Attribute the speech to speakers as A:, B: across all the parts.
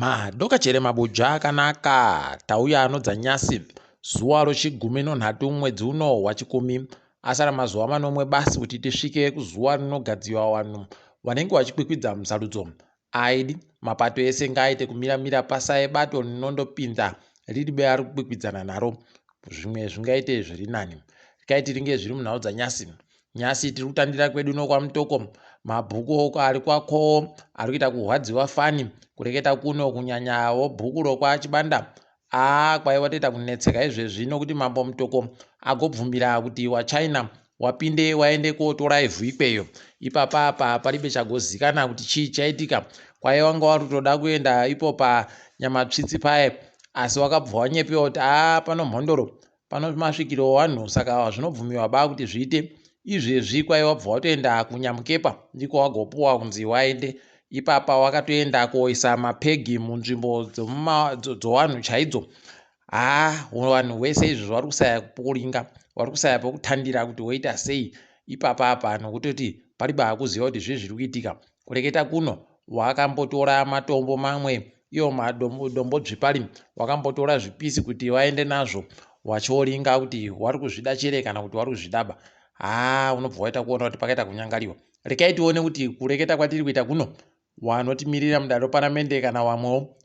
A: Madoka chere mabuja akanaka tauya anodza nyasi zuwa rochigumi nonhatu mwedzi uno wachikumi asara mazuwa manomwe basi kuti tisvike kuzuwa rinogadziwa wanhu wanenge wachikwikwidza musarudzo aidi mapato ese ngaaite kumira mira pasaye bato rinondopinza riri be ari kukwikwidzana naro zvimwe zvingaite zviri nani rikaiti ringe zviri munhau dzanyasi Nyasi tiri kutandira kwedu nokwamutoko mabhuku ari kwako ari kuita kuhwadziwa fani kureketa kuno kunyanyawo bhuku rokwachibanda aa kwaiva toita kunetseka izvezvi nokuti mambo mutoko agobvumira kuti wachina wapinde waende kotora ivhu ikweyo ipapa apa paribe chagozikana kuti chii chaitika kwaiva wanga watotoda kuenda ipo panyamatsvitsi paye asi wakabva wanyepewa kuti aa pano mhondoro Pano masvikiro owanhu saka zvinobvumiwa ba kuti zviite izvezvi kwai wabva watoenda kunyamukepa ndiko wagopuwa kunzi waende ipapa wakatoenda koisa mapegi munzvimbo dzowanhu chaidzo haa vanhu wese izvo vari kusaya pokuringa vari kusaya pokutandira kuti woita sei ipapa apa nokutoti pari baakuziva kuti zvii zviri kuitika Kureketa kuno wakambotora matombo mamwe iyo madombo dzvipari wakambotora zvipisi kuti vaende nazvo wachioringa kuti wari kuzvida chere kana kuti wari kuzvidaba haa unobva waita kuona kuti pakaita kunyangariwa rekai tione kuti kureketa kwatiri kuita kuno wanotimirira mudare reparamende kana wamwewo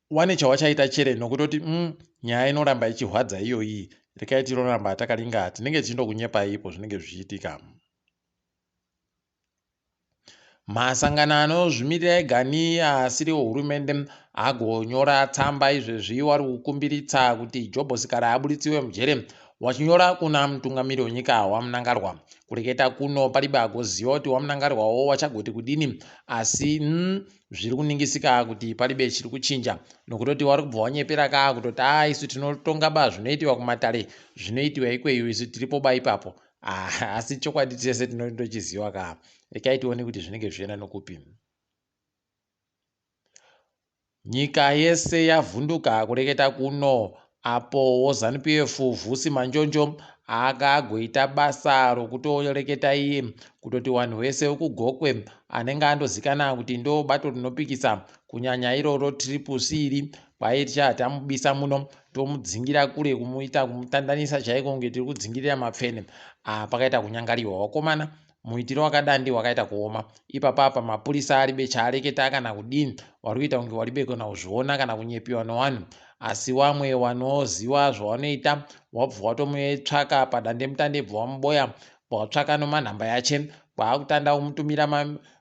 A: wane chawachaita chere nokutoti mm, nyaya inoramba ichihwadza iyoyi rekai tinoramba takaringa tinenge tichindokunyepai ipo zvinenge zvichiitika. Masangano anozvimirira ega neasiri ehurumende agonyora tsamba izvezvi wari kukumbiritsa kuti Jobho Sikhala aburitsiwe mujere wachinyora kuna mutungamiri wenyika waMnangarwa. Kureketa kuno paribe agoziva kuti waMnangarwawo wachagoti kudini asi mm, zviri kuningisika kuti paribe chiri kuchinja nokutoti wari kubva wanyepera kaa kutoti a isu tinotonga ba zvinoitiwa kumatare zvinoitiwa ikweyo isu tiripo ba ipapo Ah, asi chokwadi tese tinondochiziva ka rekai tione kuti zvinenge zvichienda nokupi nyika yese yavhunduka kureketa kuno apo wozanu pf vusi manjonjo akagoita basa rokutoreketa iye kutoti vanhu vese vekugokwe anenge andozikana kuti ndo bato rinopikisa kunyanya iroro triple c iri kwaye ticha tamubisa muno tomudzingira kure kumuita kumutandanisa chaiko kunge tiri kudzingirira mapfene ah, pakaita kunyangariwa wakomana muitiro wakadandi wakaita kuoma ipapa apa mapurisa aribe chaareketa kana kudini wari kuita kunge waribe kana kuzviona kana kunyepiwa nowanhu asi wamwe wanoziwa zvawanoita wabva watomutsvaka padandemutande bva wamuboya watsvaka nomanhamba yache kwaakutanda kumutumira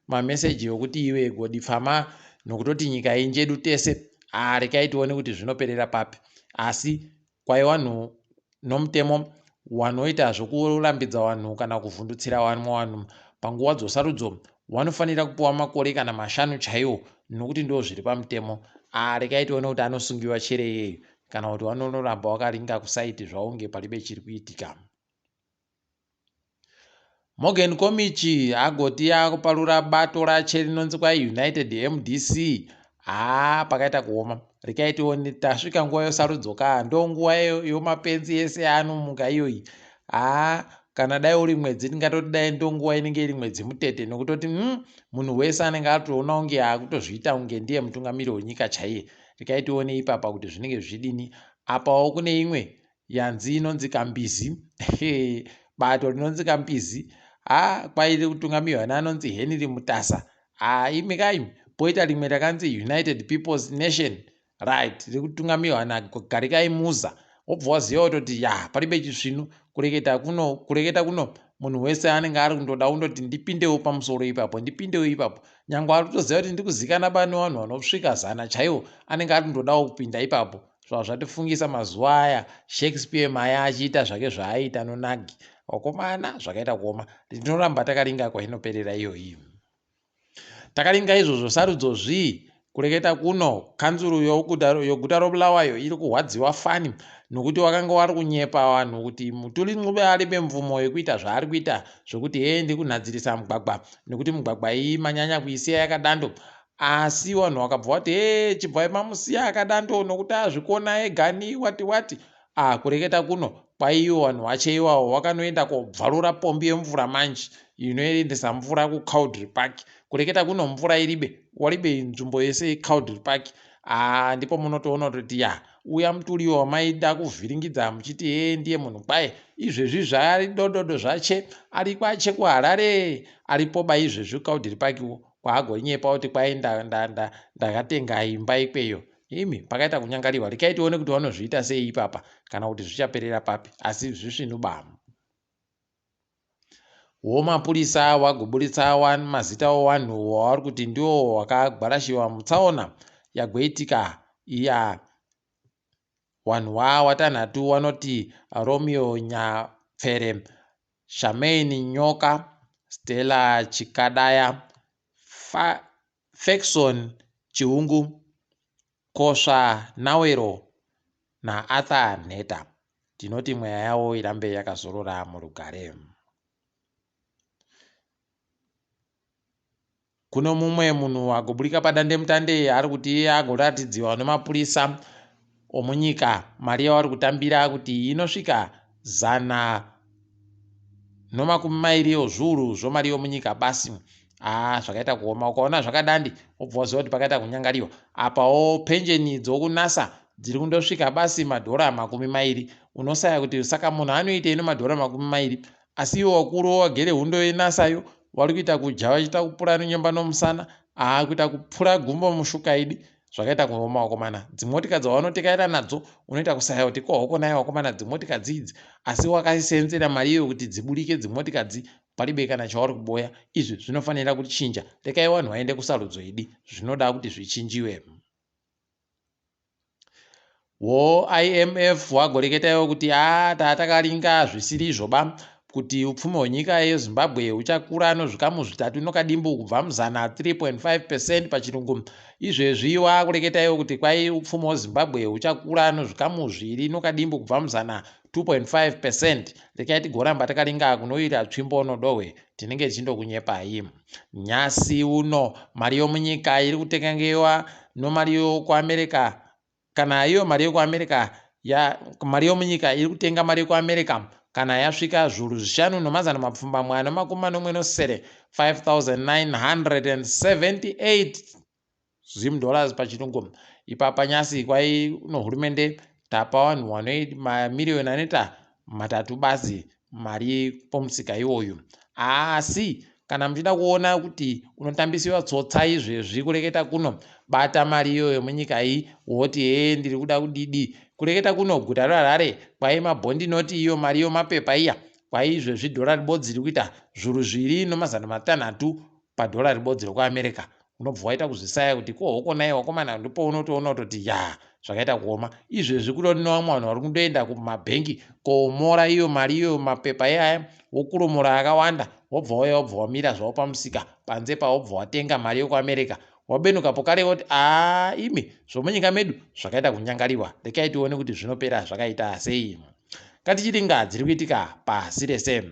A: mameseji ekuti iwe godipfama nokutoti nyika iyi njedu tese ah, rekai tione kuti zvinoperera papi asi kwai wanhu nomutemo wanoita zvokurambidza vanhu kana kuvhundutsira vamwe vanhu panguva dzosarudzo wanofanira kupiwa makore kana mashanu chaiwo nokuti ndo zviri pamutemo ah, rekai tione kuti anosungiwa chere iyeyo kana kuti wanonoramba wakaringa kusaiti zvaunge paribe chiri kuitika Morgan Komichi agoti akuparura bato rache rinonzi kwai United MDC. Haa pakaita kuoma. Rekai tione tasvika nguva yosarudzo ka ndonguva yomapenzi ese anomuka iyoyi. Haa kana dai uri mwedzi tingatoti dai ndonguva inenge iri mwedzi mutete nokutoti mm, munhu wese anenge atoona kunge akutozviita kunge ndiye mutungamiri wenyika chaiye. Rekai tione ipapa kuti zvinenge zvichidini. Apawo kune imwe yanzi inonzi kambizi bato rinonzi kambizi ha kwairi kutungamirwa neanonzi henry mutasa ha imi kaimi poita rimwe rakanzi united peoples nation right riri kutungamirwa nagarikai muza wobva waziva kutoti ya paribe chisvinu kureketa kuno kureketa kuno munhu wese anenge ari kundoda kundoti ndipindewo pamusoro ipapo ndipindewo ipapo nyangwe ari kutoziva kuti ndikuzikana bani vanhu vanosvika zana chaiwo anenge ari kundodawo kupinda ipapo Zvazvatifungisa mazuva aya Shakespeare maya achiita zvake zvaaiita noNagi. Vakomana zvakaita kuoma. Tinoramba takaringa kwainoperera iyoyi. Takaringa izvozvo sarudzo zvii kureketa kuno kanzuru yoguta roBulawayo iri kuhwadziwa fani nokuti wakanga wari kunyepa vanhu kuti Mutuli Ncube aripe mvumo yekuita zvaari kuita zvekuti hee ndiri kunhadzirisa mugwagwa nekuti mugwagwa iyi manyanya kuisiya yakadando Asi vanhu vakabva vati hee chibvai mamusiya akadando nokuti azvikona ega ni wati wati. Ah kureketa kuno kwaiiwo vanhu vache iwawo wakanoenda kobvarura pombi yemvura manje. inoendesa mvura kuCowdray Park. Kureketa kuno mvura iribe, waribe nzvimbo yese yeCowdray Park. Haa, ndipo munotoona kuti ya uya muturiwo wamaida kuvhiringidza muchiti hee ndiye munhu kwaye, izvezvi zvaari dododo zvache ari kwache kuHarare, aripo ba izvezvi kuCowdray Park kwaagonyepa kuti kwai ndakatenga imba ikweyo. Imi pakaita kunyangariwa, rekai tione kuti vanozviita sei ipapa kana kuti zvichaperera papi, asi zvisvinu ba. Wo mapurisa wagoburitsa mazita owanhu wavari kuti ndiwo wakagwarashiwa mutsaona yagoitika iya. Wanhu wawatanhatu wanoti Romeo Nyapfere, Charmaine Nyoka, Stella Chikadaya, Fackson Chiungu, Kosva Nawero naArthur Nheta. Tinoti mweya yavo irambe yakazorora murugare. Kuno mumwe munhu agoburika padandemutande ari kuti iye agoratidziwa nemapurisa omunyika mari yavari kutambira kuti inosvika 120 ozviuru zvomari yomunyika basi. Haa, zvakaita kuoma. Ukaona zvakadandi wobva waziva kuti pakaita kunyangariwa. Apawo penjeni dzokuNASA dziri kundosvika basi madhora 20. Unosaya kuti saka munhu anoitei nemadhora 20, asi iwo wakuru wagere hundo yeNASAyo vari kuita kudya vachiita kupura nenyemba nomusana, haa, kuita kupfura gumbo mushuka idi. Zvakaita kuoma wakomana. Dzimotika dzavanotekaira nadzo unoita kusaya kuti kohoko naye wakomana dzimotika dzidzi, asi wakasenzera mari iyo kuti dziburike dzimotika dzi paribe kana chauri kuboya. Izvi zvinofanira kuchinja. Rekai vanhu vaende kusarudzo idi, zvinoda kuti zvichinjiwe. Wo IMF wagoreketaiwo kuti haa, taatakaringa zvisiri izvo ba, kuti upfumi hwenyika yeZimbabwe huchakura nozvikamu 3 nokadimbu kubva muzana, 3.5% pachirungu. Izvezvi wakureketaiwo kuti kwai upfumi hweZimbabwe huchakura nozvikamu 2 nokadimbu kubva muzana, 2.5%. Rekai tigoramba takaringa kunoira tsvimbo nodohwe, tinenge tichindokunyepai. Nyasi uno mari yomunyika iri kutengewa nomari yokuAmerica, kana iyo mari yokuAmerica ya mari yomunyika iri kutenga mari yokuAmerica kana yasvika 5777, 5978 Zim dollars pachirungu. Ipapa nyasi kwai nohurumende tapa vanhu vane mamiriyoni anoita 3 basi mari pomusika iwoyu. Asi kana muchida kuona kuti unotambisiwa tsotsa izvezvi, kureketa kuno bata mari iyoyo munyika iyi, woti hee ndiri kuda kudidi. Kureketa kuno guta reHarare kwai mabhondi noti iyo mari yomapepa iya, kwai izvezvi dhora ribodzi riri kuita 2600 padhora ribodzi rokuAmerica. Unobva waita kuzvisaya kuti kohoko naye wakomana. Ndipo unotoona kutoti ya zvakaita kuoma. Izvezvi kutori nevamwe vanhu vari kundoenda kumabhengi koomora iyo mari iyo mapepa iyaya, wokuromora akawanda, wobva wauya, wobva wamira zvavo pamusika panze pawobva watenga mari yokuAmerica, wabenuka pokare woti aa imi zvomunyika medu zvakaita kunyangariwa. Rekai tione kuti zvinopera zvakaita sei. Katichiringa dziri kuitika pasi rese.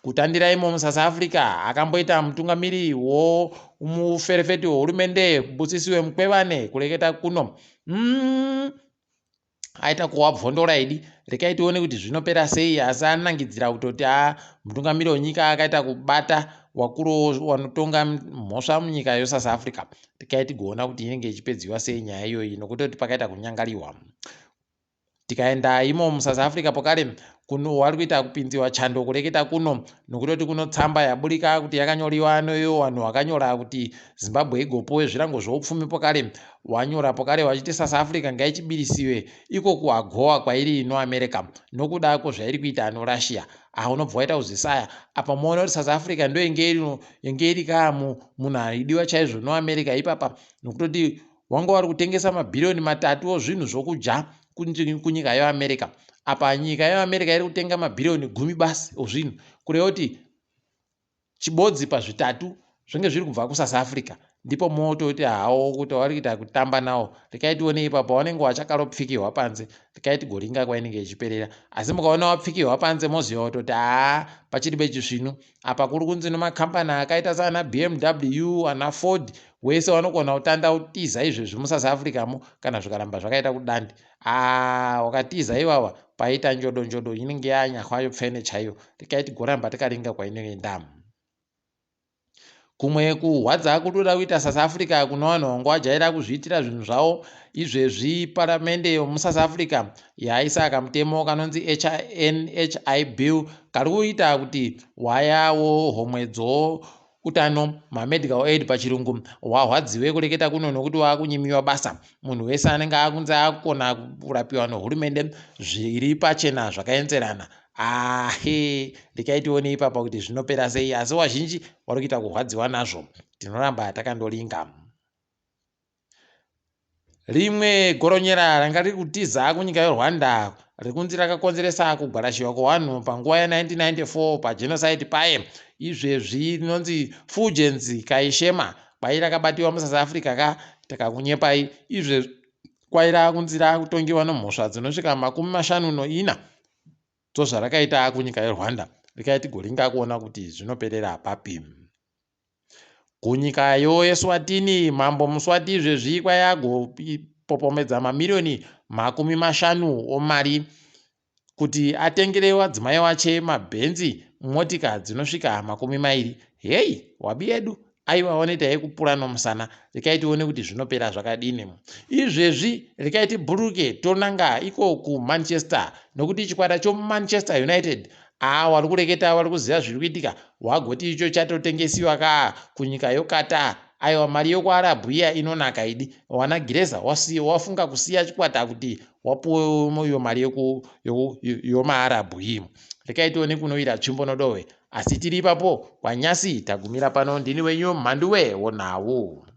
A: Kutandira imo muSouth Africa akamboita mutungamiri womuferefeti wehurumende Busisiwe Mkhwebane, kureketa kuno aita kuwabvondora idi. Rekai tione kuti zvinopera sei, asi anangidzira kutoti a mutungamiri wenyika akaita kubata wakuru wanotonga mhosva munyika yeSouth Africa. Rekai tigoona kuti inenge ichipedziwa sei nyaya iyoyi, nokutoti pakaita kunyangariwa. Tikaenda imo muSouth Africa pokare kuno wari kuita kupinziwa chando kureketa kuno, nokutoti kuno tsamba yaburika kuti yakanyoriwa noiyo vanhu vakanyora kuti Zimbabwe igopuwe zvirango zvoupfumi pokare wanyora pokare vachiti South Africa ngaichibirisiwe iko kuAGOA kwairi noAmerica nokuda kwozvairi kuita noRussia. Ah, unobva waita kuzvisaya apa muona kuti South Africa ndo inge iri kaa munhu aidiwa chaizvo noAmerica ipapa, nokutoti wanga vari kutengesa mabhiriyoni 3 ozvinhu zvokudya kunyika yeAmerica. Apa nyika yeAmerica iri kutenga mabhiriyoni 10 basi ozvinhu, kureva kuti chibodzi pazvitatu zvinge zviri kubva kuSouth Africa. Ndipo mototi hawo kuti vari kuita kutamba nawo. Rekai tione ipapo vanenge vachakaropfikirwa panze. Rekai tigoringa kwainenge ichiperera, asi mukaona wapfikirwa panze moziva kutoti haa, pachiri pechisvinu. Apa kuri kunzi nemakambani akaita saana BMW, ana Ford, wese vanogona kutanda kutiza izvezvi muSouth Africa mo kana zvikaramba zvakaita kudandi. Aa, wakatiza ivava paita njodo njodo inenge yanyahwayo pfene chaiyo. Rekai tigoramba tikaringa kwainoenda. Kumwe kuhwadza kuri kuda kuita South Africa kune vanhu vanga vajaira kuzviitira zvinhu zvavo. Izvezvi paramende yomuSouth Africa yaisa kamutemo kanonzi NHI Bill kari kuita kuti wayawo homwe dzoutano, mamedical aid pachirungu, wahwadziwe kureketa kuno nokuti wakunyimiwa basa. Munhu wese anenge akunzi akukona kurapiwa nehurumende zviri pachena zvakaenzerana. Ahe, rekai tione ipapa kuti zvinopera sei, asi wazhinji vari kuita kurwadziwa nazvo. Tinoramba takandoringa. Rimwe goronyera ranga riri kutiza kunyika yeRwanda rikunzi rakakonzeresa kugwarashiwa kwevanhu panguva ya1994 pagenocide paye. Izvezvi rinonzi Fulgence Kayishema, kwai rakabatiwa muSouth Africa ka takakunyepai. Izvezvi kwai rakunzi rakutongiwa nemhosva dzinosvika 54 dzozvarakaita kunyika yeRwanda. Rekai tigoringa kuona kuti zvinoperera papi. Kunyika yoEswatini, mambo Muswati izvezvi kwai agopopomedza mamiriyoni 50 omari kuti atengere wadzimai wache mabhenzi motika dzinosvika 20. Hei, wabi yedu aiwa wanoita yekupura nomusana. Rekai tione kuti zvinopera zvakadini. Izvezvi rekai tibhuruke tonanga iko kuManchester, nokuti chikwata choManchester United, aa, wari kureketa wari kuziva zviri kuitika, wagoti icho chatotengesiwa ka kunyika yoQatar. Aiwa, mari yokuArabhu iya inonaka idi. Wana Gireza wafunga kusiya chikwata kuti wapuwe iyo mari yomaArabhu iyi. Rekai tione kunoira tsvimbo nodohwe. Asi tiri ipapo kwanyasi tagumira pano. Ndini wenyu Mhanduwe wonhau.